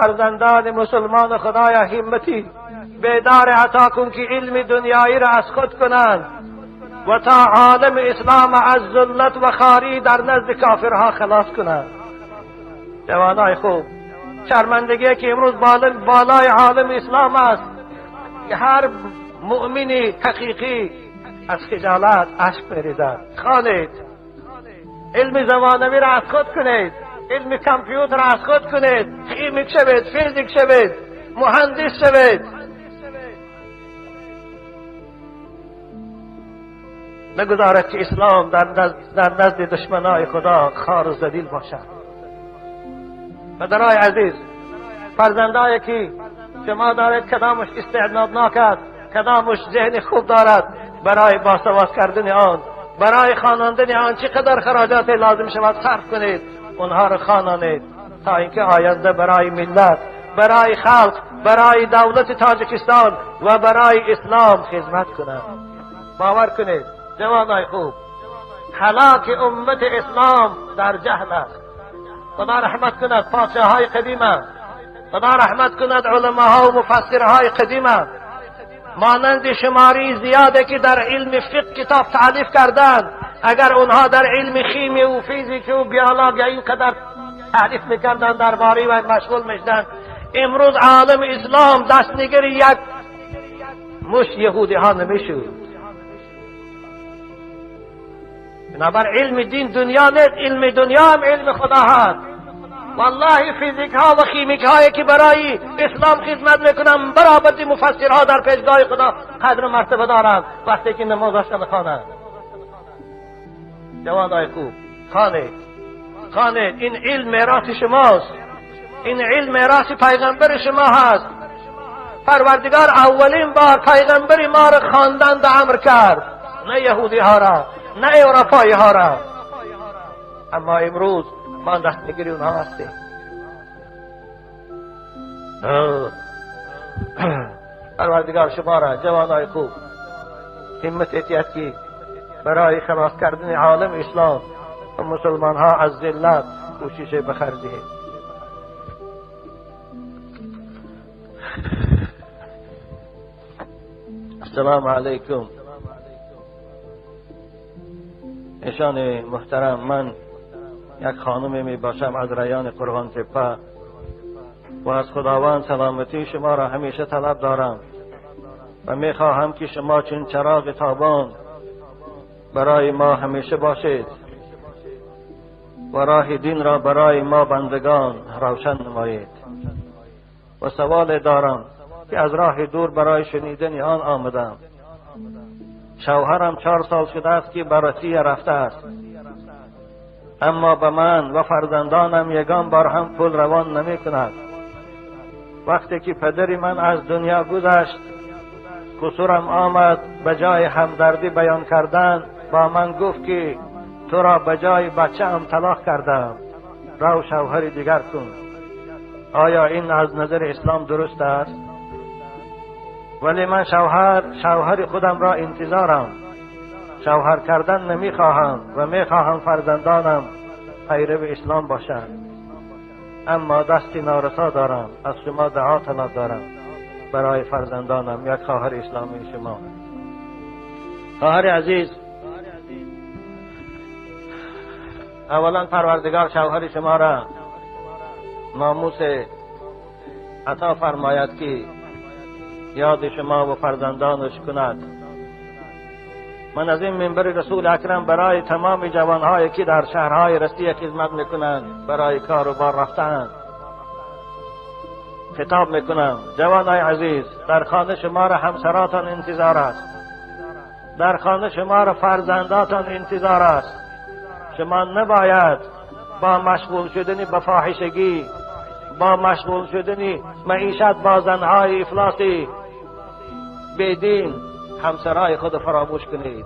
فرزندان مسلمان خدایا همتی بیدار عطا کن که علم دنیایی را از خود کنند و تا عالم اسلام از ذلت و خواری در نزد کافرها خلاص کنند. جوانای خوب، شرمندگی که امروز بالای عالم اسلام است، هر مؤمنی حقیقی از خجالت اشک میریزد. خوانید، علم زمانوی را از خود کنید، علم کامپیوتر را از خود کنید، chemic شوید، فیزیک شوید، مهندس شوید. نگذارد که اسلام در نزد دشمنای خدا خار و ذلیل باشد. پدرای عزیز، فرزندایی که شما دارید کدامش استعدادناک است، کدامش ذهن خوب دارد، برای باسواد کردن آن، برای خواندن آن چقدر خراجات لازم شود صرف کنید، اونها را خوانانید تا اینکه آینده برای ملت، برای خلق، برای دولت تاجیکستان و برای اسلام خدمت کنند. باور کنید جوانای خوب، هلاک امت اسلام در جهل است. خدا رحمت کند پادشاه‌های قدیمه، خدا رحمت کند علماها و مفسرهای قدیمه، مانند شماری زیاده که در علم فقه کتاب تالیف کردند. اگر اونها در علم شیمی و فیزیک و بیولوژی اینقدر تعریف میکردند، درباره و مشغول میشدند، امروز عالم اسلام دستنگر یک مش یهودی ها نمیشد. بنابر علم دین دنیا نیست، علم دنیا هم علم خدا هست. والله فیزیک ها و chemic هایی که برای اسلام خدمت میکنن برابر مفسرها در پیشگاه خدا قدر و مرتبه دارند وقتی که نمازشان خوانند. جوانای خوب، خوانید، خوانید. این علم میراث شماست، این علم میراث پیغمبر شما هست. پروردگار اولین بار پیغمبر ما را خواندن به امر کرد، نه یهودی ها را، نه اروپایی ها را. اما امروز ما دستگیر اونها هستیم. پروردگار شما را جوانای خوب همت اتیت که برای خلاص کردن عالم اسلام و مسلمان ها از ذلت کوشش به خرج دهید. السلام علیکم. ایشان محترم، من یک خانم می باشم از ریان قرغان تپه و از خداوند سلامتی شما را همیشه طلب دارم و می خواهم که شما چون چراغ تابان برای ما همیشه باشید و راه دین را برای ما بندگان روشن نمایید. و سوال دارم که از راه دور برای شنیدن آن آمدم. شوهرم 4 سال شده است که به روسیه رفته است، اما به من و فرزندانم یگان بار هم پول روان نمی کند. وقتی که پدر من از دنیا گذشت، قصورم آمد، به جای همدردی بیان کردن با من گفت که تو را به جای بچه هم طلاق کردم، رو شوهر دیگر کن. آیا این از نظر اسلام درست است؟ ولی من شوهر خودم را انتظارم، شوهر کردن نمیخواهم و میخواهم فرزندانم پیرو اسلام باشند، اما دستی نارسا دارم. از شما دعا طلب دارم برای فرزندانم، یک خواهر اسلامی شما. خواهر عزیز، اولا پروردگار شوهر شما را ناموس عطا فرماید که یاد شما و فرزندانش کند. من از این منبر رسول اکرم برای تمام جوانهایی که در شهرهای روسیه خدمت میکنند، برای کار و بار رفتن، خطاب میکنم. جوانای عزیز، در خانه شما را همسراتان انتظار است، در خانه شما را فرزنداتان انتظار است. شما نباید با مشغول شدن به فاحشگی، با مشغول شدن معیشت با زنهای افلاسی بیدین همسرای خود فراموش کنید.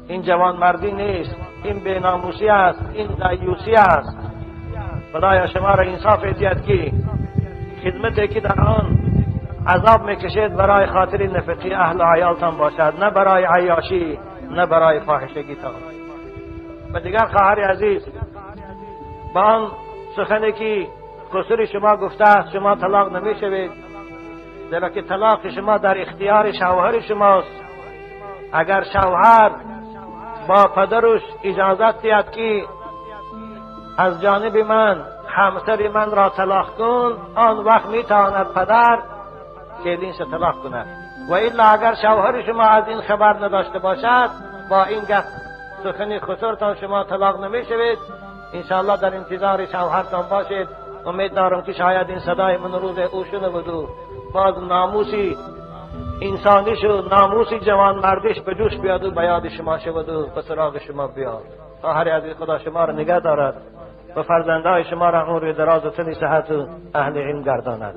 این جوان مردی نیست، این بیناموسی است، این دیوسی است. خدایا شما را انصاف ادیت که خدمتی که در آن عذاب میکشید برای خاطر نفقی اهل و عیالتان باشد، نه برای عیاشی، نه برای فاحشگی تان. و دیگر خواهر عزیز، با آن سخنی که خسر شما گفته است شما طلاق نمیشوید، زیرا که طلاق شما در اختیار شوهر شماست. اگر شوهر با پدرش اجازت دهد که از جانب من همسر من را طلاق کن، آن وقت میتواند پدر کلینش طلاق کند. و الا اگر شوهر شما از این خبر نداشته باشد، با این گپ سخن خسرتان شما طلاق نمیشوید. انشاءالله در انتظار شوهرتان باشید. امید دارم که شاید این صدای من روز او شنود و باز ناموسی انسانیش و ناموسی جوان مردش به جوش بیاد و به یاد شما شود و به سراغ شما بیاد. خواهر عزیز، خدا شما را نگه دارد و فرزندهای شما را عمر دراز و تن صحت و اهل علم گرداند.